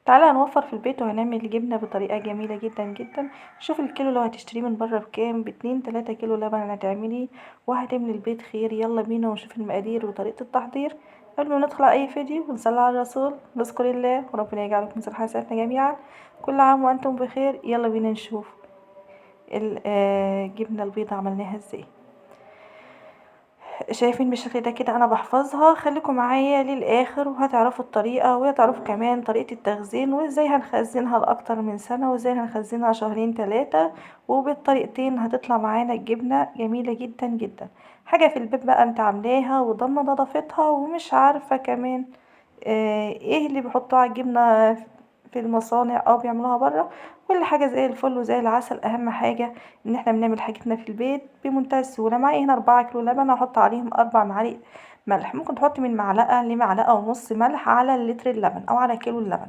تعالى هنوفر في البيت وهنعمل جبنة بطريقة جميلة جدا جدا. شوف الكيلو لو هتشتريه من بره بكام، باتنين تلاتة كيلو لبن هتعمليه وهتملي البيت خير. يلا بينا ونشوف المقادير وطريقة التحضير. قبل ما ندخل على اي فيديو ونصلي على الرسول، نذكر الله وربنا يجعلكم في ميزان حسناتنا جميعا. كل عام وانتم بخير. يلا بينا نشوف الجبنة البيضاء عملناها ازاي. شايفين بالشكل ده كده انا بحفظها، خليكم معايا للاخر وهتعرفوا الطريقة وهتعرفوا كمان طريقه التخزين وازاي هنخزنها لاكتر من سنة وازاي هنخزنها شهرين 3، وبالطريقتين هتطلع معانا الجبنة جميلة جدا جدا. حاجة في البيت بقى انت عاملاها وضامنه نظافتها ومش عارفه كمان ايه اللي بيحطوه على الجبنة في المصانع او بيعملوها بره. كل حاجة زي الفل وزي العسل. اهم حاجة ان احنا بنعمل حاجتنا في البيت بمنتهى السهولة. معايا هنا 4 كيلو لبن، هحط عليهم 4 معالق ملح. ممكن تحطي من معلقه لمعلقه ونص ملح على اللتر اللبن او على كيلو اللبن.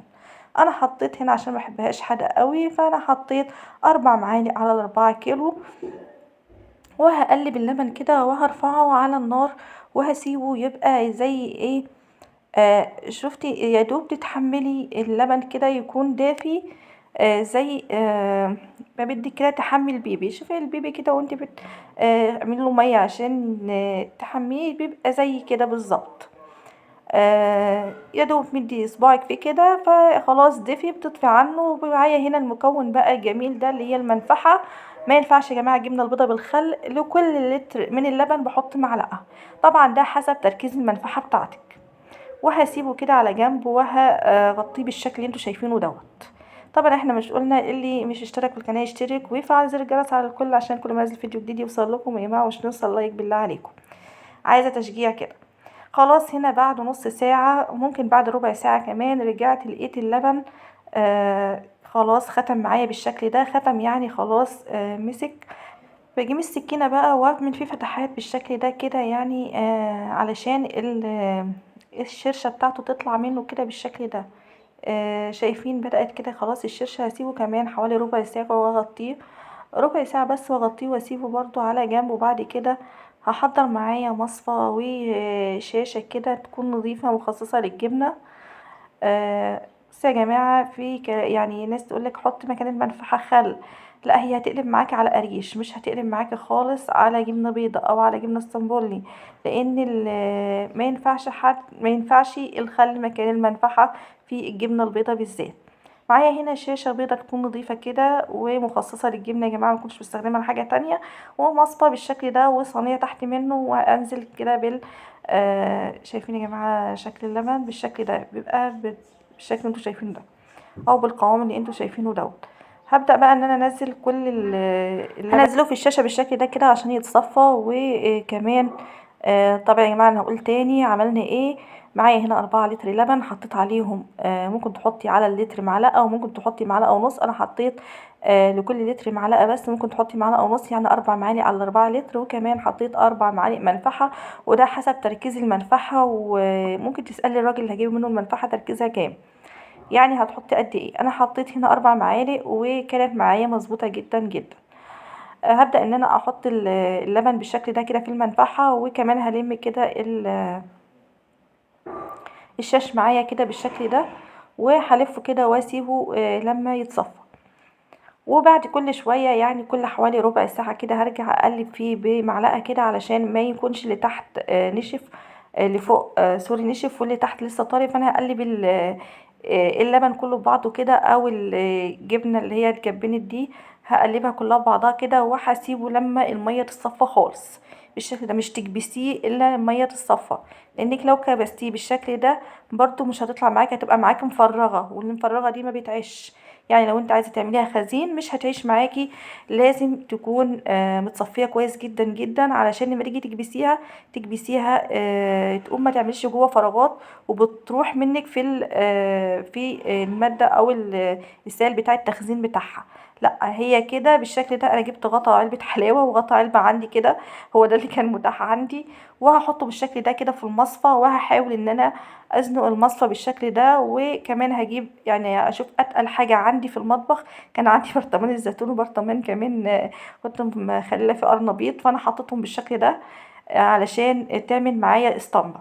انا حطيت هنا عشان ما بحبهاش حادقه قوي، فانا حطيت 4 معالق على 4 كيلو، وهقلب اللبن كده وهرفعه على النار وهسيبه يبقى زي ايه، شفتي يا دوب تتحملي اللبن كده يكون دافي، زي ما بدك كده تحمي البيبي. شوفي البيبي كده وانت اعملي له مية عشان تحميه، بيبقى زي كده بالظبط. يا دوب مدي صباعك فيه كده فخلاص دفي، بتطفي عنه. ومعايا هنا المكون بقى الجميل ده اللي هي المنفحه. ما ينفعش يا جماعة الجبنة البيضاء بالخل، لكل لتر من اللبن بحط معلقه، طبعا ده حسب تركيز المنفحه بتاعتك. وهسيبه كده على جنب وهغطيه بالشكل اللي انتوا شايفينه دوت. طبعا احنا مش قلنا اللي مش اشترك في القناة يشترك ويفعل زر الجرس على الكل عشان كل ما انزل فيديو جديد يوصل لكم. يا جماعة مش نوصل لايك بالله عليكم، عايزه تشجيع كده. خلاص هنا بعد نص ساعة، ممكن بعد ربع ساعة كمان، رجعت لقيت اللبن خلاص ختم معايا بالشكل ده. ختم يعني خلاص مسك. بجيب السكينة بقى واعمل فيه فتحات بالشكل ده كده، علشان الشرشه بتاعته تطلع منه كده بالشكل ده. شايفين بدأت كده خلاص الشرشة. هسيبه كمان حوالي ربع ساعة واغطيه، ربع ساعة بس واغطيه واسيبه برضو على جنب. وبعد كده هحضر معايا مصفى وشاشة كده تكون نظيفة مخصصة للجبنة. بس يا جماعة في يعني ناس تقولك حط مكان المنفحة خل، لا هي هتقلب معاكي على قريش، مش هتقلب معاكي خالص على جبنة بيضة او على جبنة اسطنبولي، لان ما ينفعش حد، ما ينفعش الخل مكان المنفحة في الجبنة البيضة بالذات. معايا هنا شاشة بيضة تكون نظيفة كده ومخصصة للجبنة يا جماعة، ما كنتش بستخدمها لحاجة تانية، ومصفى بالشكل ده وصينية تحت منه. وانزل كده بال، شايفين يا جماعة شكل اللبن بالشكل ده، بيبقى بالشكل اللي انتوا شايفينه ده او بالقوام اللي انتوا شايفينه دوت. هبدأ بقى ان انا انزل كل اللي هنزله في الشاشة بالشكل ده كده عشان يتصفى. وكمان طبعا يا جماعة انا هقول تاني عملنا ايه. معايا هنا 4 لتر لبن، حطيت عليهم، ممكن تحطي على اللتر معلقة وممكن تحطي معلقة ونص. انا حطيت، لكل لتر معلقة بس، ممكن تحطي معلقة ونص، يعني 4 معالق على 4 لتر. وكمان حطيت 4 معالق منفحة، وده حسب تركيز المنفحة، وممكن تسألي الراجل اللي هجيب منه المنفحة تركيزها كام، يعني هتحطي قد ايه. انا حطيت هنا 4 معالق وكانت معايا مظبوطة جدا جدا. هبدأ ان انا احط اللبن بالشكل ده كده في المنفحة، وكمان هلم كده الشاش معايا كده بالشكل ده، وهلفه كده واسيبه، لما يتصفى. وبعد كل شوية يعني كل حوالي ربع ساعة كده هرجع اقلب فيه بمعلقة كده علشان ما يكونش اللي تحت، نشف، اللي فوق، سوري نشف واللي تحت لسه طري. فانا هقلب اللبن كله ببعضه كده، او الجبنة اللي هي اتجبنت دي هقلبها كلها ببعضها كده، وهسيبه لما المية تتصفى خالص بالشكل ده. مش تكبسيه الا المية تتصفى، لانك لو كبستيه بالشكل ده برضو مش هتطلع معاكي، هتبقى معاكي مفرغة، والمفرغه دي ما بتعيش. يعني لو انت عايزه تعمليها خزين مش هتعيش معاكي، لازم تكون، متصفيه كويس جدا جدا، علشان لما تيجي تكبسيها، تقوم ما تعملش جوه فراغات وبتروح منك في المادة او السائل بتاع التخزين بتاعها. لا هي كده بالشكل ده. انا جبت غطا علبة حلاوة وغطا علبة عندي كده، هو ده اللي كان متاح عندي، وهحطه بالشكل ده كده في المصفى، وهحاول ان انا ازنق المصفى بالشكل ده. وكمان هجيب يعني اشوف اتقل حاجة عندي في المطبخ، كان عندي برطمان الزيتون وبرطمان كمان كنت مخليه في قرنبيط، فانا حطيتهم بالشكل ده علشان تعمل معايا اسطمبه.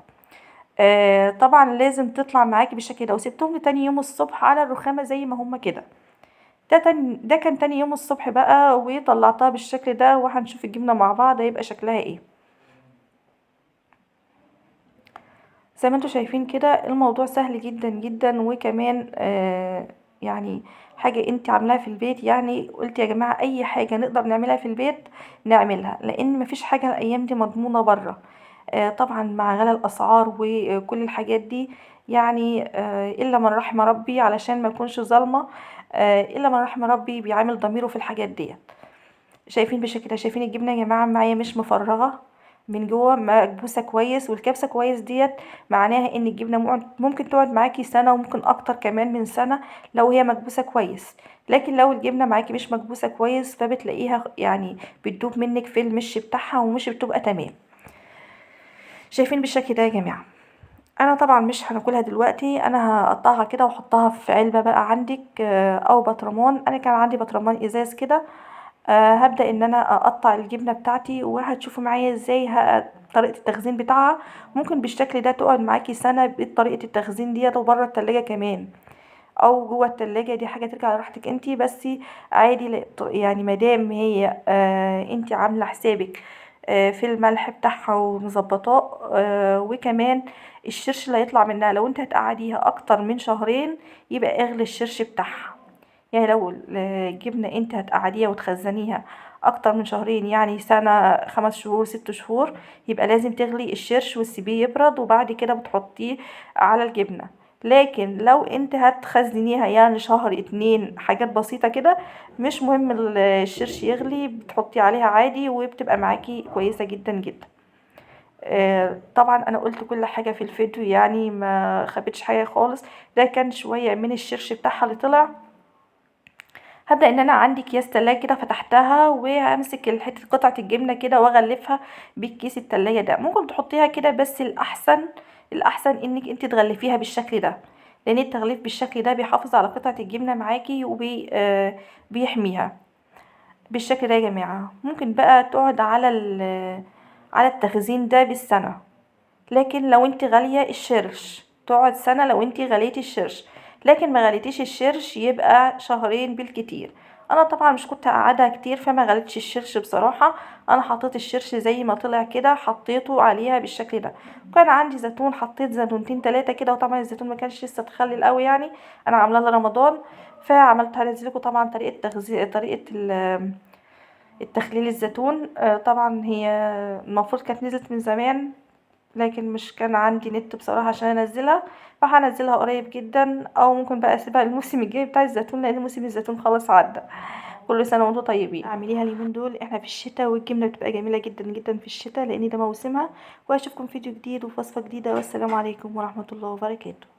طبعا لازم تطلع معاكي بالشكل ده. وسبتهم لتاني يوم الصبح على الرخامه زي ما هما كده. ده كان تاني يوم الصبح بقى، وطلعتها بالشكل ده، وهنشوف الجبنة مع بعض هيبقى شكلها ايه. زي ما انتم شايفين كده الموضوع سهل جدا جدا، وكمان يعني حاجة انت عاملاها في البيت. يعني قلت يا جماعة اي حاجة نقدر نعملها في البيت نعملها، لان مفيش حاجة الايام دي مضمونه بره. طبعا مع غلاء الاسعار وكل الحاجات دي، يعني الا من رحم ربي، علشان ما يكونش ظالمه، الا من رحم ربي بيعامل ضميره في الحاجات ديت. شايفين بالشكل ده، شايفين الجبنة يا جماعة معايا مش مفرغة من جوه، مكبوسه كويس، والكبسه كويس ديت معناها ان الجبنة ممكن تقعد معاكي سنة، وممكن اكتر كمان من سنة لو هي مكبوسه كويس. لكن لو الجبنة معاكي مش مكبوسه كويس فبتلاقيها يعني بتدوب منك في المش بتاعها ومش بتبقى تمام. شايفين بالشكل ده يا جماعة. انا طبعا مش هناكلها دلوقتي، انا هقطعها كده واحطها في علبة بقى عندك، او بطرمان. انا كان عندي بطرمان ازاز كده، هبدا ان انا اقطع الجبنة بتاعتي، وهتشوفوا معايا ازاي طريقه التخزين بتاعها. ممكن بالشكل ده تقعد معاكي سنة بطريقة التخزين ديت، وبره التلاجة كمان او جوه التلاجة، دي حاجة ترجع لراحتك انتي. بس عادي يعني مادام هي انتي عامله حسابك في الملح بتاعها ومظبطاه، وكمان الشرش اللي هيطلع منها لو انت هتقعديها اكتر من شهرين يبقى اغلي الشرش بتاعها. يعني لو الجبنة انت هتقعديها وتخزنيها اكتر من شهرين، يعني سنة، 5 شهور، 6 شهور، يبقى لازم تغلي الشرش وتسيبيه يبرد، وبعد كده بتحطيه على الجبنة. لكن لو انت هتخزنيها يعني شهر 2، حاجات بسيطة كده، مش مهم الشرش يغلي، بتحطيه عليها عادي وبتبقى معاكي كويسة جدا جدا. طبعا انا قلت كل حاجة في الفيديو، يعني ما خبيتش حاجة خالص. ده كان شوية من الشرش بتاعها اللي طلع. هبدأ ان انا عندي اكياس تلاجة كده فتحتها، وهمسك الحتة قطعة الجبنة كده واغلفها بالكيس التلاجة ده. ممكن تحطيها كده، بس الاحسن انك انت تغلفيها بالشكل ده، لان التغليف بالشكل ده بيحافظ على قطعة الجبنة معاكي وبيحميها بالشكل ده يا جماعة. ممكن بقى تقعد على التخزين ده بالسنة، لكن لو انت غالية الشرش تقعد سنة لو انت غليتي الشرش، لكن ما غليتيش الشرش يبقى شهرين بالكتير. انا طبعا مش كنت قاعدة كتير فما غليتش الشرش بصراحة، انا حطيت الشرش زي ما طلع كده، حطيته عليها بالشكل ده. وكان عندي زيتون، حطيت زيتونتين 3 كده، وطبعا الزيتون ما كانش لسه اتخلل قوي، يعني انا عاملاه لرمضان، فعملت هنزل لكم طبعا طريقه تغذية، طريقه التخليل الزيتون. طبعا هي المفروض كانت نزلت من زمان، لكن مش كان عندي نت بصراحة عشان انزلها، فهنزلها قريب جدا، او ممكن بقى اسيبها الموسم الجاي بتاع الزيتون، لان موسم الزيتون خلاص عدى. كل سنة وانتم طيبين. اعمليها اليومين دول، احنا في الشتاء، والجبنه بتبقى جميلة جدا جدا في الشتاء لان ده موسمها. واشوفكم فيديو جديد ووصفه جديدة، والسلام عليكم ورحمة الله وبركاته.